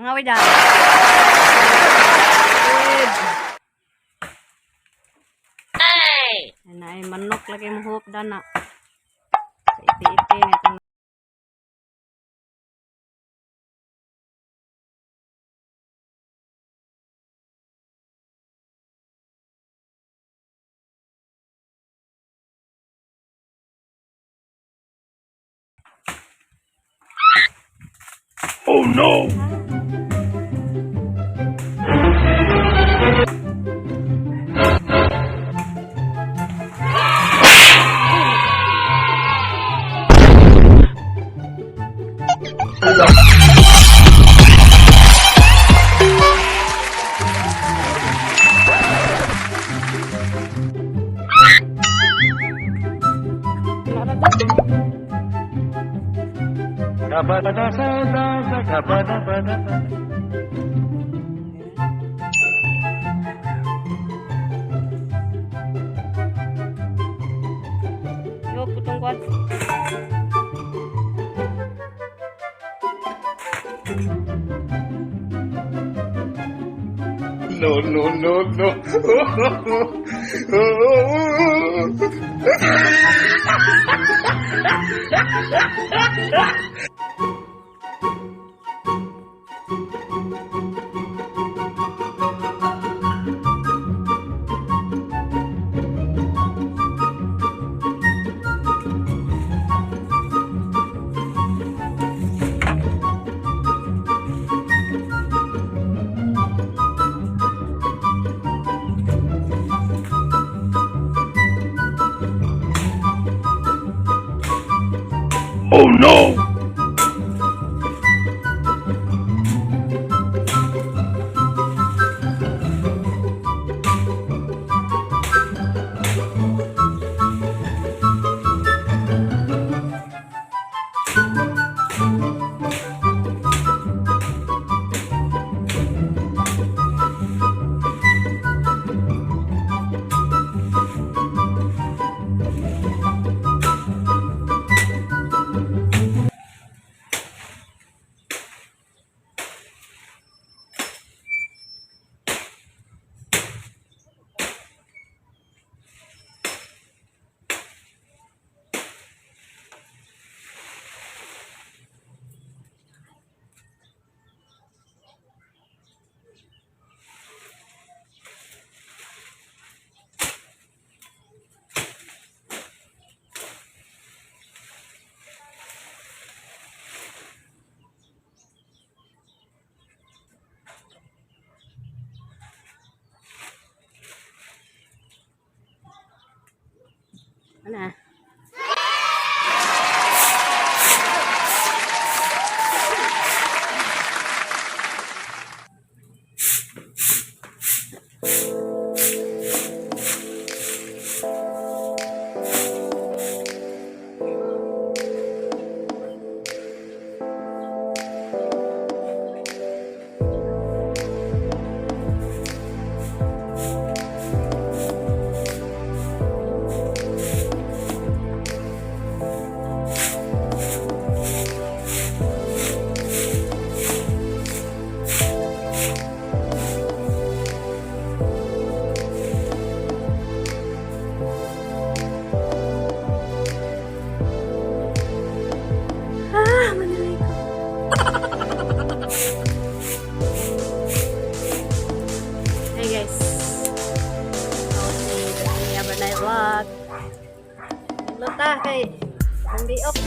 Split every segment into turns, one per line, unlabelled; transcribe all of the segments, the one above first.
Pangawid ah. Good. Ay, manok lagi mo huop dana. Sa iti-iti nga.
Oh no!
Yo, putong kwan.
No, no, no, no. Oh no!
Ano ah? Ah, manilay ko. Hey guys. Okay, have a nice vlog. Luta kay ang liok.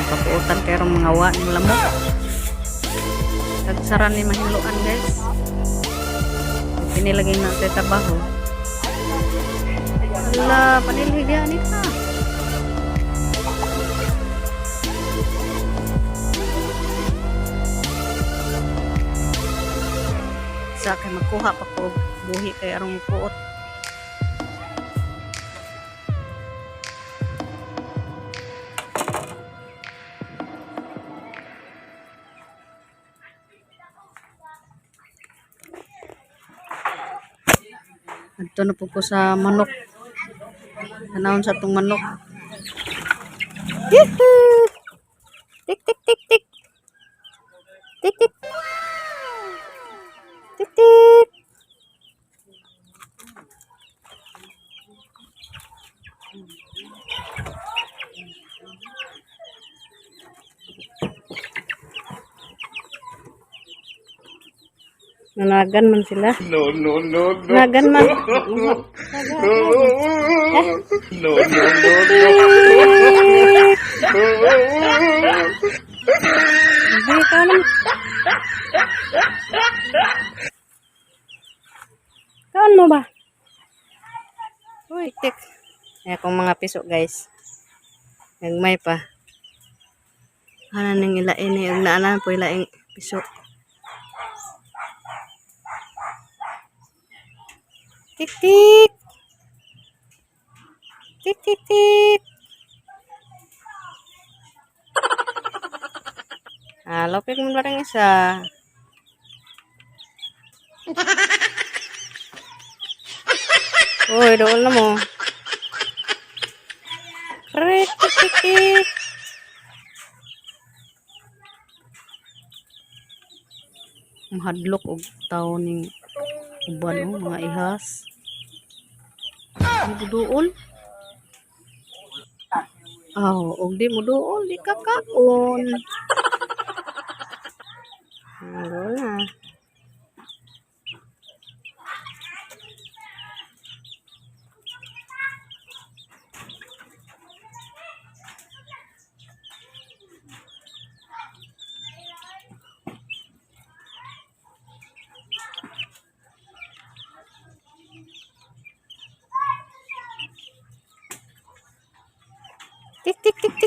Papuotan kay rong mga wa ng lamok. Tagsaran ni mahinloan, guys. Pinilagay na sa trabaho. Ala, panilhig yan ka. Sa kay magkuha pa ko og buhi kay arong puot. Adto na po ko sa manok. Tanawon sa atong manok. Yehoo! Tik tik tik tik. Tik tik. Tik tik. Nanagan man sila.
No.
Nanagan man.
No.
Hindi ka alam. Kaan mo ba? Uy, tik. Ay, akong mga piso, guys. Nagmay pa. Ano nang ilain eh. Ug naanan po ilaing piso. Tik, tik. Tik, tik, tik. Ah, lopik mo ba rin isa? Uy, doon na mo. Krik, tik, tik, tik. Mahadlok og tawo ning uban oh, mga ihas. Di mo duol. Aw, og di mo duol, di ka kaon. Duol na. Tik tik tik tik.